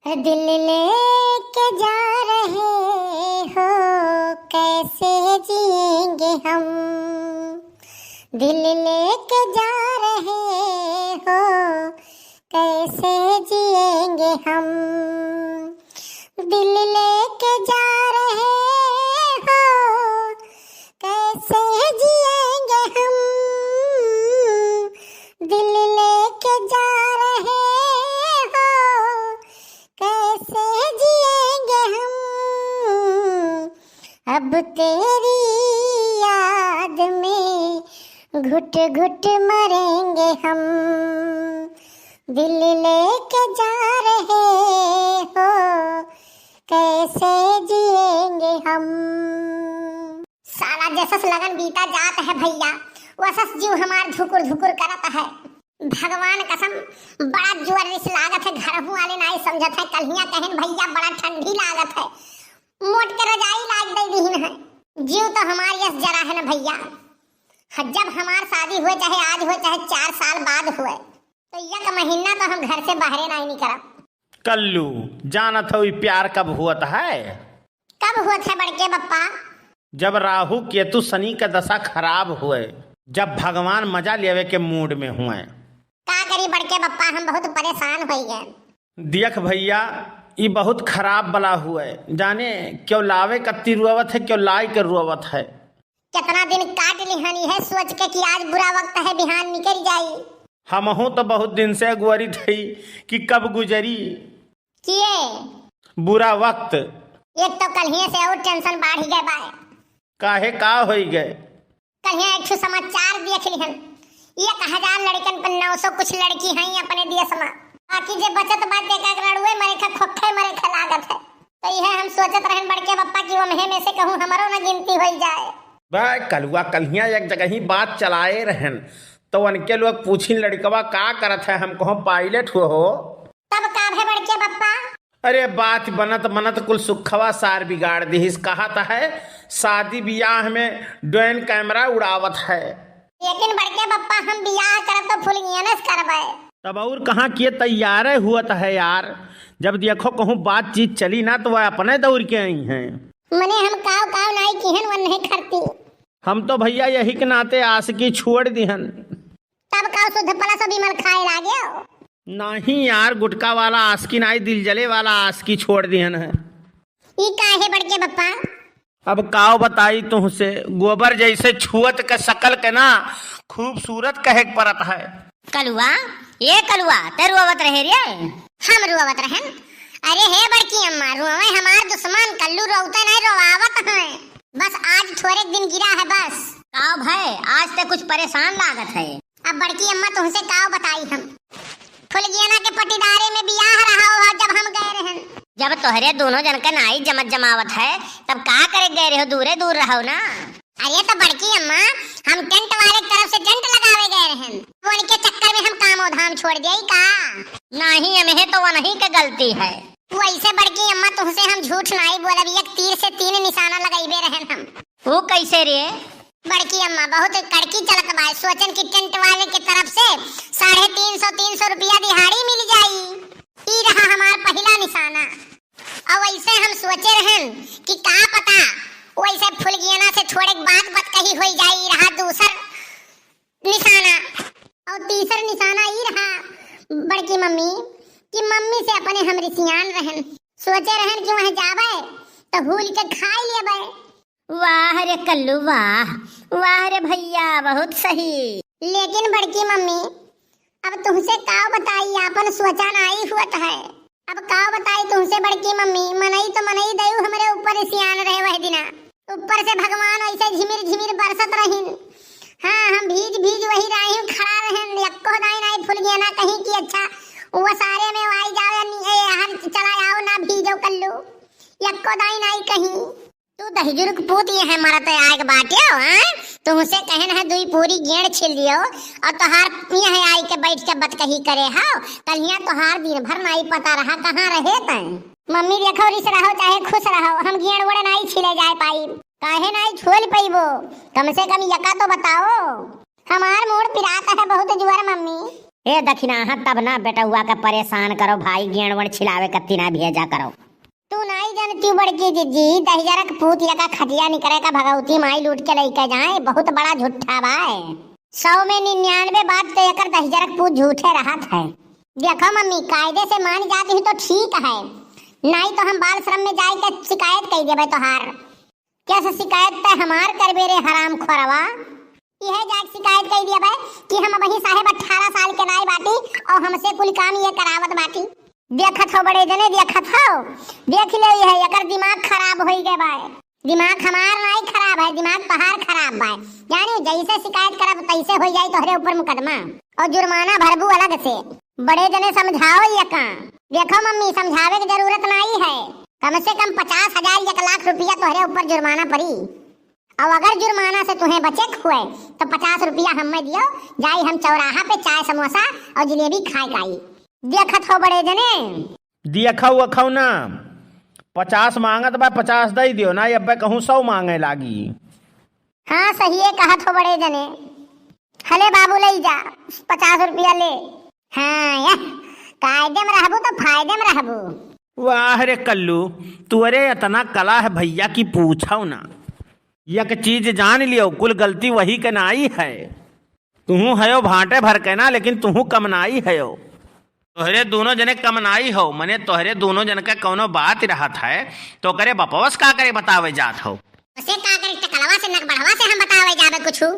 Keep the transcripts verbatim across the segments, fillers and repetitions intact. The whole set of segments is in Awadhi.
दिल लेके जा रहे हो, कैसे जिएंगे हम? दिल लेके जा रहे हो, कैसे जिएंगे हम? दिल लेके जा रहे हो, कैसे जिएंगे हम? दिल लेके जा रहे हो, कैसे जिएंगे हम? अब तेरी याद में घुट घुट मरेंगे हम। दिल लेके जा रहे हो, कैसे जिएंगे हम? साला जसस लगन बीता जात है भइया, वसस जीव हमार धुकुर धुकुर करत है। भगवान कसम, बड़ा जोर रिस लागत है, घरहू वाले नाई समझत है। कल्हिया कहेन, "भइया, बड़ा ठंडी लागत है," मोट के रजाई लाद दे दीहिन है। जीव तो हमार यस जरा है न भइया। ह-, जब हमार शादी हुए, चाहे आज हुए, चाहे चार साल बाद हुए, तो एक महीना तो हम घर से बाहरे नाई निकलब। कल्लू, जानत हो ई प्यार कब हुअत है? कब हुअत है बड़के बप्पा? जब राहु केतु शनि का दशा खराब हुए, जब भगवान मजा लेवे के mood में हुए। का करी बड़के बप्पा, हम बहुत परेशान होइ गए। देख भइया, ई बहुत खराब बला हुए, जाने क्यों लावे कत्ती रोवत है, क्यों लाई के रोवत है। कितना दिन काट लिहन इहे सोच के कि आज बुरा वक्त है, बिहान निकल जाई। हमहू तो बहुत दिन से अगुअरित हई कि कब गुजरी। किए? बुरा वक्त। एक तो कल्हिए से और tension बढ़ गए बाय। काहे, का होई गए? कल्हिए एक ठो समाचार देख लिहन, एक हजार लड़कन पर नौ सौ कुछ लड़की हैं अपने देश में। बाकी जे बचत बा, तेका रड़ुए मरे खा, खोखे मरे खा लागत है। तो इहे हम सोचत रहन बड़के बप्पा कि वम्हे में से कहूँ हमरो न गिनती होई जाए। बे कलुआ, कल्हिया एक जगह ही बात चलाए रहन, तो उनके लोग पूछिन, "लड़कवा का करत है?" हम कहूँ, "Pilot हुआ हो।" तब का भे बड़के बप्पा? अरे बात बनत बनत कुल सुखवा सार बिगाड़ दिहिस। कहत है शादी बियाह में drone camera उड़ावत है। लेकिन बड़के बप्पा, हम बियाह करब तो फुलगियनस करबे। तब और कहाँ के तैयारे हुअत है यार, जब देखो कहूँ बातचीत चली ना तो वह अपने दौड़ के आई हैं। मने हम काव काव नाई किहन वन नहीं खरती। हम तो भइया यही के नाते आशिकी छोड़ दिहन। तब का शुद्ध पला सो विमल खाए लागे हो? नहीं यार, गुटखा वाला आशिकी नाई, दिल जले वाला आशिकी छोड़ दिहन है। ई काहे बड़के बप्पा? अब काव बताई तुहसे, गोबर जैसे छुअत के शकल के ना खूबसूरत कहे के परत है। कलुआ, ए कलुआ, ते रोवत रहे रे? हम रोवत रहन? अरे हे बड़की अम्मा, रोवे हमार दुश्मन, कल्लू रोवते नहीं, रोवावत हैं। बस आज थोड़े दिन गिरा है बस। काव भय, आज ते कुछ परेशान लागत है। अब बड़की अम्मा तुहसे काव बताई हम। फुलगियना के पटीदारे में बियाह रहा हो जब हम गए रहन। जब तोहरे दोनों जन के नाई जमत जमावत है, तब का करे गए रहो, दूरे दूर रहो ना। अरे तो बड़की अम्मा, हम tent वाले के तरफ से tent लगावे गए रहन, वो उनके चक्कर में हम कामो धाम छोड़ दिए का? नहीं, एमहे तो वनही के गलती है। वैसे बड़की अम्मा तुहसे हम झूठ नाई बोलब, एक तीर से तीन निशाना लगइबे रहन हम। वो कैसे रे? बड़की अम्मा बहुत कड़की चलत बाय, सोचन कि tent वाले के तरफ से साढ़े तीन सौ, तीन सौ रुपया दिहाड़ी मिल जाई। ई रहा हमार पहिला निशाना। और वैसे हम सोचे रहन कि का पता वैसे फुलगियना से थोड़े बात बात कही होई जाई, रहा दूसर निशाना। और तीसर निशाना ई रहा बड़की मम्मी कि मम्मी से अपने हम रिसियान रहन, सोचे रहन कि वहाँ जाबे तो हूल के खाई लेबे। वाह रे कल्लू वाह, वाह रे भैया, बहुत सही। लेकिन बड़की मम्मी, अब तुहसे काव बताई, आपन सोचा नाई हुअत है। अब काव बताई तुहसे बड़की मम्मी, मनई तो मनई दयू हमरे ऊपर सियान रहे वह दिना। ऊपर से भगवान ऐसे झिमिर झिमिर बरसत रहिन। हाँ, हम भीज भीज वही राही खड़ा रहन, यक्को दाई नाई फुलगियना कहीं कि अच्छा वो सारे में आई जावे, नि-, ए, हर चला आओ ना भीजो कल्लू, यक्को दाई नाई कहीं। तू दहिजुर के पूत ये है मरत आए के बाटे हो, हैं? तुहसे कहन है दुई पूरी गेंड़ छील दियो और तोहार ये है आई के बैठ के बतकही करे हो। कल्हिया तोहार दिन भर नाई पता रहा कहाँ रहे तैं। मम्मी देखो रिस रहो चाहे खुश रहो, हम गेंड़ ओड़ नाई छीले जाए पाई। काहे नाई छोल पइबो? कम से कम यका तो बताओ। हमार मूड़ पिरात है बहुत जुअर मम्मी। ए दखिनाहा, तब ना बेटउआ के परेसान करो भाई, गेंड़ वेंड़ छिलावे कत्ती ना भेजा करो। तू नाई जनती बड़की जिज्जी, दहिजरक पूत यका खटिया निकरे का भगवती माई लूट के लइके जाए, बहुत बड़ा झूठा बाय। सौ में निन्यानवे बात तो एकर दहिजरक पूत झूठे रहत है। देखो मम्मी, कायदे से मान जाती हूँ तो ठीक है, नाई तो हम बाल श्रम में जाए के शिकायत कइ देबे तोहार। कैसे शिकायत तै हमार करबे रे हराम खोरवा? यह जाके शिकायत कइ देबे कि हम अबहीं साहेब अठारह साल के नाई बाटी और हमसे कुल काम ये करावत बाटी। देखत हो बड़े जने, देखत हो, देख ले, यह एकर दिमाग खराब होई गए बाय। दिमाग हमार नाई खराब है, दिमाग तोहार खराब बाय। जानी, जैसे शिकायत करब तैसे होई जाई तोहरे ऊपर मुकदमा और जुर्माना भरबू अलग से। बड़े जने समझाओ यका। देखो मम्मी, समझावे के जरूरत नाई है, कम से कम पचास हजार एक लाख रुपया तोहरे ऊपर जुर्माना पड़ी। और अगर जुर्माना से तुहें बचे के हुए तो पचास रुपया हमें दियो, जाई हम चौराहा पे चाय समोसा और जलेबी खाए के आई। देखत हो बड़े जने। देखौ अखौ ना, पचास मांगत बा, पचास दइ दियो ना, अब्बे कहूँ सौ मांगे लागी। हाँ, सहिए कहत हो बड़े जने। हले बाबू, लइ जा, पचास रुपया ले। हाँ, यह कायदे में रहबू तो फायदे में रहबू। वाह रे कल्लू, तुअरे इतना कला है भइया कि पूछौ ना। एक चीज जान लियो, कुल गलती वही के नाई है। तुहूँ हयो भांटे भर के ना, लेकिन तुहूँ कम नाई हयो। तोहरे दूनों जने कम नाई हो, मने तोहरे दूनों जन का कौनो बात रहत है, तो ओकरे बपवस का करे बतावे जात हो? उसे का करे, टकलवा से नक बढ़वा से हम बतावे जाबे कुछू?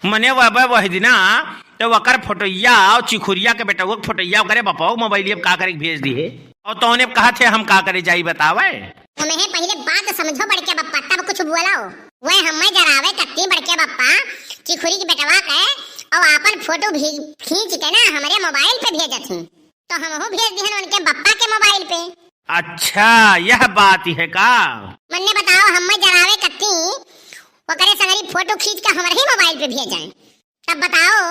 मने वह, वह, वह दिना, तो ओकर फोटोइया और चिखुरिया के बेटवा के फोटोइया ओकरे बपवा के मोबाइलिया पे का करे के भेज दिहे? और तौने कहा थे हम का करे जाई बतावे? तुम्हें पहिले बात समझो बड़के बप्पा, तब कुछ बोलो। वह हमें जरावे कत्ती बड़के बप्पा, चिखुरी के बेटवा के, और आपन फोटो भी खींच के ना हमरे मोबाइल पे भेजत ही, तो हमहू भेज दिहन उनके बप्पा के मोबाइल पे। अच्छा, यह बात है का? मन्ने बताओ, हमें जरावे कत्ती, ओकरे संगरी फोटो खींच के हमरे ही मोबाइल पे भेजें। तब बताओ,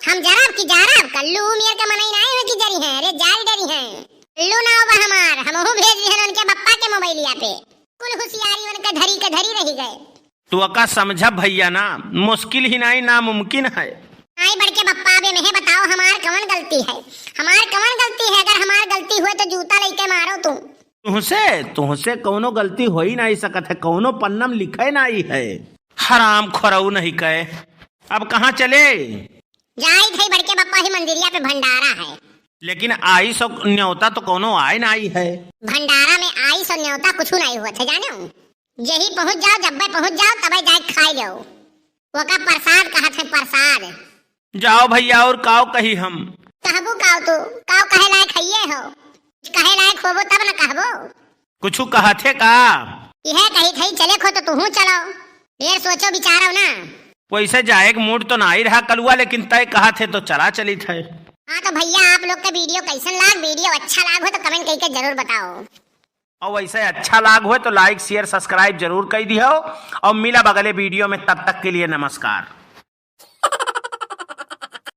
हम जरब कि जारब? कल्लू उमियर के मनई नाई हो कि जरी हैं, अरे जारी डरी हैं। कल्लू ना होबा हमार, हमहू भेज दिहन उनके बप्पा के मोबाइलिया पे। कुल होशियारी उनके धरी के धरी रही गए। तू अका समझब भइया ना, मुश्किल ही नाई, नामुमकिन है। आई बड़के बप्पा, बे मेहे बताओ, हमार कवन गलती है? हमार कवन गलती है? अगर हमार गलती हुए तो जूता लेके मारो तू। तुहसे, तुहसे कौनो गलती हो ही नाई सकत है, कौनो पन्नम लिखे नाई है। हराम खोरऊ नहीं कहे। अब कहाँ चले? जाई थई बड़के बप्पा ही मंदिरिया पे भंडारा है। लेकिन आइस और न्योता तो कौनो आए नाई है। भंडारा में आइस और न्योता कुछ नाई हुआ थे, जाने हो? यही पहुँच जाओ, जब्बे पहुँच जाओ, तबे जाए खाई लो। ओका प्रसाद कहत है, प्रसाद। जाओ भइया, और काव कही हम? कहबू काव तू? काव कहे लायक हइये हो? कहे लायक होबो तब न कहबो। कुछु कहत है का? यह कही थई चले खो तो तुहू चलो। ढेर सोचो विचारो ना। वैसे जाए के मूड तो ना ही रहा कलुआ, लेकिन तय कहत है तो चला चलित है। हाँ तो भइया, आप लोग के वीडियो कैसन लाग? वीडियो अच्छा लाग हो तो कमेंट करके जरूर बताओ। और वैसे अच्छा लाग हो तो लाइक, शेयर, सब्सक्राइब जरूर कर दियो। और मिला बगले वीडियो में, तब तक के लिए नमस्कार।